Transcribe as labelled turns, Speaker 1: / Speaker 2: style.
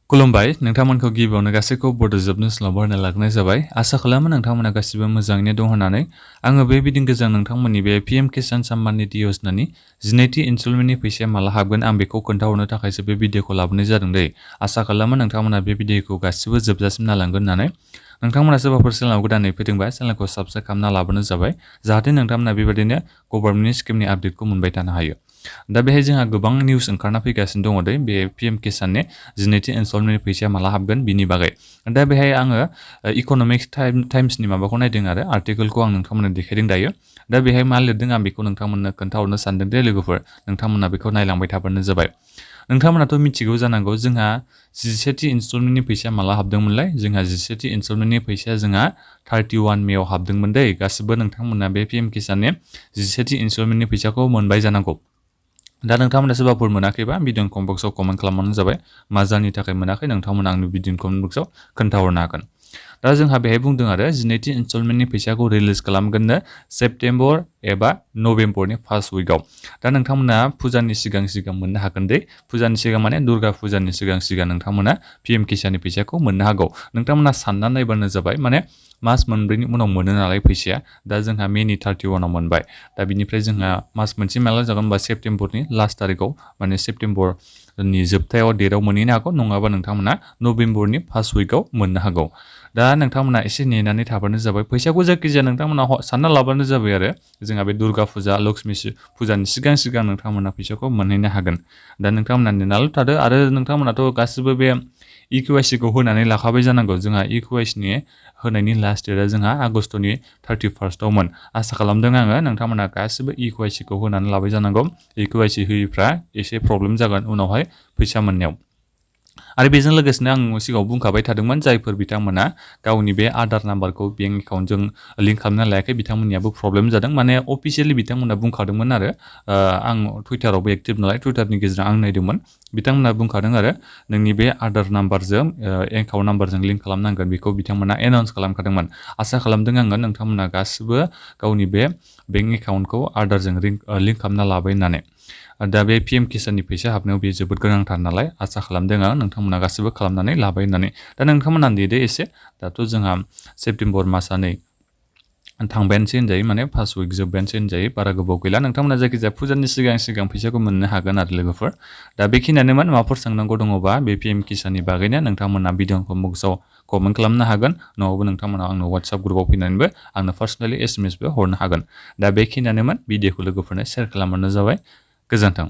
Speaker 1: खुलुमबाय नोंथांमोनखौ गिबियावनो गासैखौ बड' जोबनो स्लाव बरायना लाग्रोनाय जाबाय। आसा खालामो नोंथांमोना गासिबो मोजाङैनो दं होननानै। आङो बे बिदिं गोजां नोंथांमोननि बे PM किसान सम्मान निधि योजनानि 12थि इनस्टलमेन्टनि फैसाया माला हाबगोन आं बेखौ खोन्थाहरनो थाखायसो बे भिडिअखौ लाबोनाय जादों दै। आसा खालामो नोंथांमोना बे भिडिअखौ गासिबो जोबजासिम नायलांगोन होननानै। नोंथांमोना सोरबाफोर चेनेलाव गोदानै फैदोंबा चेनेलखौ साबस्क्राइब खालामना लाबोनो जाबाय जाहाथे नोंथांमोना बेबायदिनो गभर्नमेन्टनि स्किमनि आपडेटखौ मोनबाय थानो हायो। दा बेहाय जोंहा गोबां निउस ओंखारना फैगासिनो दङ दै बे PM किसाननि 12थि इनस्टलमेन्टनि फैसाया माला हाबगोन बिनि बागै। दा बेहाय आङो इक'नमिक्स टाइम्सनि माबाखौ नायदों आरो आर्टिकेलखौ आं नोंथांमोननो देखायदों दायो। दा बेहाय मा लिरदों आं बेखौ नोंथांमोननो खोन्थाहरनो सानदों दे लोगोफोर नोंथांमोना बेखौ नायलांबाय थाबानो जाबाय। नोंथांमोनाथ' मिथिगौ जानांगौ जोंहा 11थि इनस्टलमेन्टनि फैसाया माला हाबदोंमोनलाय जोंहा 11थि इनस्टलमेन्टनि फैसाया जोंहा 31 मेआव हाबदोंमोन दै गासिबो नोंथांमोना बे PM किसाननि 11थि इनस्टलमेन्टनि फैसाखौ मोनबाय जानांगौ। दा नोंथांमोना सोरबाफोर मोनाखैबा भिडिअ कमेन्ट बक्सआव कमेन्ट खालामबानो जाबाय मा जाहोननि थाखाय मोनाखै नोंथांमोना आंनो भिडिअ कमेन्ट बक्सआव खोन्थाहरनो हागोन। दा जोंहा बेहाय बुंदों आरो 12थि इनस्टलमेन्टनि फैसाखौ रिलिज खालामगोननो सेप्तेम्बर एबा नभेम्बरनि फार्स्ट उइकआव। दा नोंथांमोना फुजानि सिगां सिगां मोननो हागोन दै फुजानि सिगां माने दुर्गा फुजानि सिगां सिगां नोंथांमोना PM किसाननि फैसाखौ मोननो हागौ। नोंथांमोना सानना नायबानो जाबाय माने मास मोनब्रैनि उनाव मोनो नालाय फैसाया दा जोंहा मेनि 31आव मोनबाय। दा बिनिफ्राय जोंहा मास मोनसे माला जागोन होनबा सेप्तेम्बरनि लास्ट थारिखआव माने सेप्तेम्बरनि जोबथायाव डेटआव मोनहैनो हागौ नङाबा नोंथांमोना नभेम्बरनि फार्स्ट उइकआव मोननो हागौ। दा नोंथांमोना एसे नेनानै थाबानो जाबाय फैसाखौ जायखिजाया नोंथांमोना सानना लाबानो जाबाय आरो जोंहा बे दुर्गा फुजा लक्ष्मि फुजानि सिगां सिगां नोंथांमोना फैसाखौ मोनहैनो हागोन। दा नोंथांमोना नेनाल' थादो आरो नोंथांमोनाथ' गासिबो बे EKYC खौ होनानै लाखाबाय जानांगौ जोंहा EKYC नि होनायनि लास्ट डेटआ जोंहा आगष्टनि 31आवमोन। आसा खालामदों आङो नोंथांमोना गासिबो EKYC खौ होनानै लाबाय जानांगौ। EKYC होयिफ्रा एसे प्रब्लेम जागोन उनावहाय फैसा मोननायाव। आरो बेजों लोगोसेनो आं सिगाङाव बुंखाबाय थादोंमोन जायफोर बिथांमोना गावनि बे आधार नाम्बारखौ बेंक एकाउन्टजों लिंक खालामना लायाखै बिथांमोननियाबो प्रब्लेम जादों माने अफिसियेलि बिथांमोना बुंखादोंमोन आरो आं टुइटारावबो एक्टिभ नालाय टुइटारनि गेजेरजों आं नायदोंमोन बिथांमोना बुंखादों आरो नोंनि बे आधार नाम्बारजों एकाउन्ट नाम्बारजों लिंक खालामनांगोन बेखौ बिथांमोना एनाउन्स खालामखादोंमोन। आसा खालामदों आङो नोंथांमोना गासिबो गावनि बे बेंक एकाउन्टखौ आधारजों लिंक खालामना लाबाय होननानै। दा बे PM किसाननि फैसा हाबनायाव बेयो जोबोद गोनांथार नालाय आसा खालामदों आं नोंथांमोना गासिबो खालामनानै लाबाय होननानै। दा नोंथांमोना नेदो एसे दाथ' जोंहा सेप्तेम्बर मासआ नै थांबायानोसै होनजायो माने फार्स्ट उइक जोबबायानोसै होनजायो बारा गोबाव गैला नोंथांमोना जायखिजाया फुजानि सिगां सिगां फैसाखौ मोननो हागोन आरो लोगोफोर। दा बेखिनियानोमोन माबाफोर सोंनांगौ दङबा बे PM किसाननि बागैनो नोंथांमोना भिडिअ बक्सआव कमेन्ट खालामनो हागोन नङाबा नोंथांमोना आंनो WhatsApp ग्रुपआव फैनानैबो आंनो पार्सनेलि SMS बो हरनो हागोन। दा बेखिनियानोमोन भिडिअखौ लोगोफोरनो शेयार खालामबानो जाबाय। गोजोन्थों।